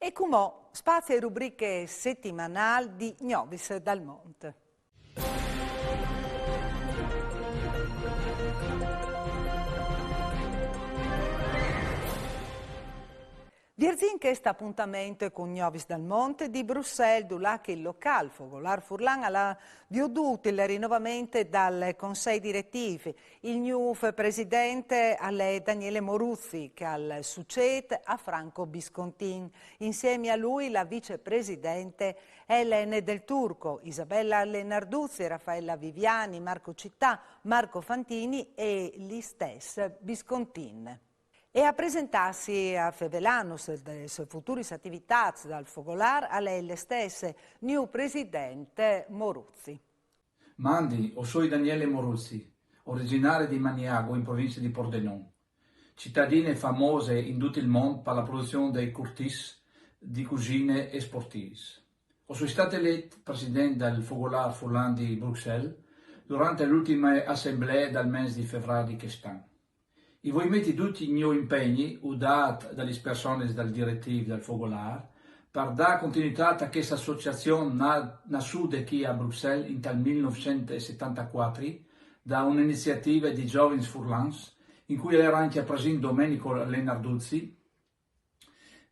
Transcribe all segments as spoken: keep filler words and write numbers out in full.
E cumò, spazi e rubriche settimanal di Gnovis dal Mont. Vierzìn chest apuntament cun Gnovis dal Mont di Bruxelles, dulà che il local Fogolar Furlan al à viodût il rinovament dal consei diretîf. Il gnûf president al è Daniele Moruzzi, che al sucêt a Franco Biscontin. Insiemi a lui la vicepresidente Elene Del Turco, Isabella Lenarduzzi, Raffaella Viviani, Marco Città, Marco Fantini e l'istès Biscontin. E a presentâsi, a fevelânus des futuris ativitâts dal Fogolâr, al è l'istès gnûf president Moruzzi. Mandi, o soi Daniele Moruzzi, originari di Maniago in provincia di Pordenon, citadine famose in dut il mont par la produzion dai curtìs di cusine e sportîfs. O soi stât elet president dal Fogolâr Furlan di Bruxelles durant l'ultime assemblee dal mês di fevrâr di chest an. I voi meti ducj i gno impegni, udât da lis personis dal diretîf dal Fogolâr, par dâ continuitât a cheste associazion na-, nassude chi a Bruxelles intal mil nûfcent e setantacuatri da une iniziative di zovins furlans, in cui al era ancje presint Domenico Lenarduzzi,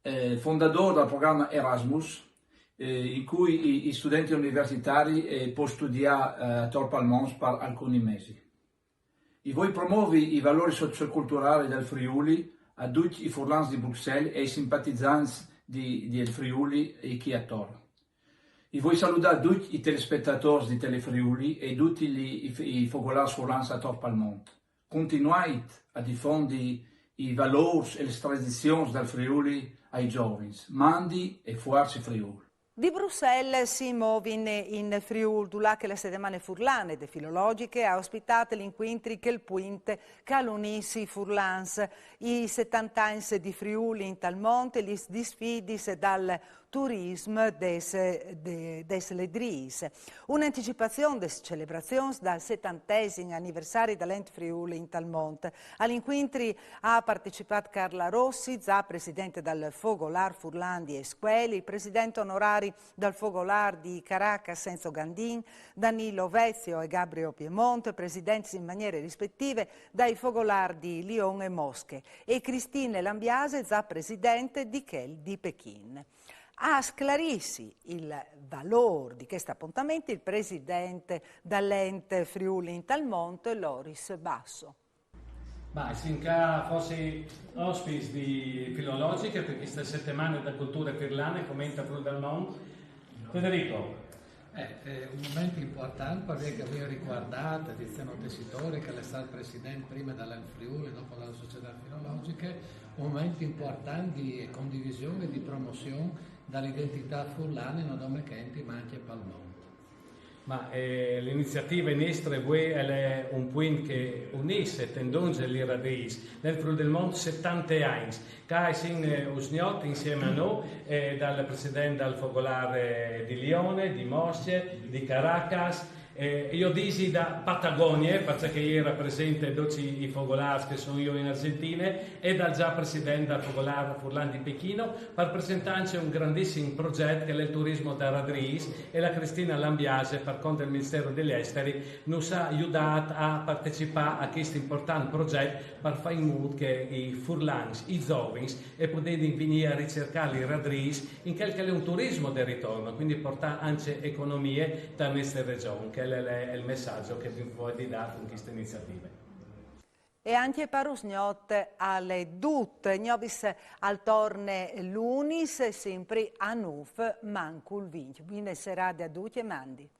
eh, fondadôr dal programe Erasmus, eh, in cui i, i studenti universitari, eh, i pos studiâ, eh, ator pal mont par alcuni mesi. I voi promovi i valôrs socioculturaris dal Friûl a ducj i furlans di Bruxelles e ai simpatizants di, di il Friûl e chi ator. I voi saludâ ducj i telespietadôrs di Telefriûl e ducj i, i, i fogolârs furlans ator pal mont. Continuait a difondi i valôrs e lis tradizions dal Friûl ai zovins. Mandi e fuarce Friûl! Di Bruxelles si movìn in Friûl, dulà che la Setemane Furlane de Filologjiche e à ospitât l'incuintri Chel puint che al unìs i furlans. I setante agns di Friûl intal mont e lis sfidis dal turism des, de, des ladriis. Une anticipazion des celebrazions dal setantesim aniversari dal Ent Friûl intal mont. Al incuintri à partecipât Carla Rossi, za presidente dal Fogolâr Furlan di Escueli, il president onorari dal Fogolâr di Caracas Enzo Gandin, Danilo Vezio e Gabrio Piemonte, presidents in maniere rispetive dai Fogolârs di Lion e Mosche, e Christine Lambiase, za presidente di chel di Pechin. A sclarîsi il valôr di chest apontament il president dal Ent Friûl intal mont, Loris Basso. Bah, sin ca fossi ospits di Filologjiche par cheste setemane de culture furlane, come Ent Friûl dal Mont. Federico. Eh, eh, un moment important, parcè che o vin ricuardât, Tiziano Tessitore, che al è stât president prime dal Ent Friûl e dopo de Societât Filologjiche, un moment important di condivision e di promozion de identitât furlane, no dome che enti, ma ancje pal mont. Ma, eh, la iniziative nestre vuê e je un puint che e unìs e e tendonze lis radiis. Nel Friûl dal Mont setante agns. Ca i sin, eh, usgnot insieme a nô, eh, dal president dal Fogolâr, eh, di Lion, di Mosche, di Caracas, eh, jo o disi de Patagonie, parcè che i raprisente ducj i fogolârs che o sin jo in Argjentine, e dal za president dal Fogolâr Furlan di Pechin, par presentâ ancje un grandissim progjet che al è il turismo des radiis, e la Christine Lambiase, par cont dal Ministeru dai Esters, nus à judât a partecipâ a chest important progjet par fâ in mût che i furlans, i zovins, a podin vignî a ricercâ lis radiis in chel che al è un turismo di ritorno, quindi puartâ ancje economie te nestre regjon, che al è il messaç che o vuei dâ cun cheste iniziative. E ancje par usgnot al è dut. Gnovis al torne lunis, simpri a nûf mancul vincj. Buine serade a ducj e mandi.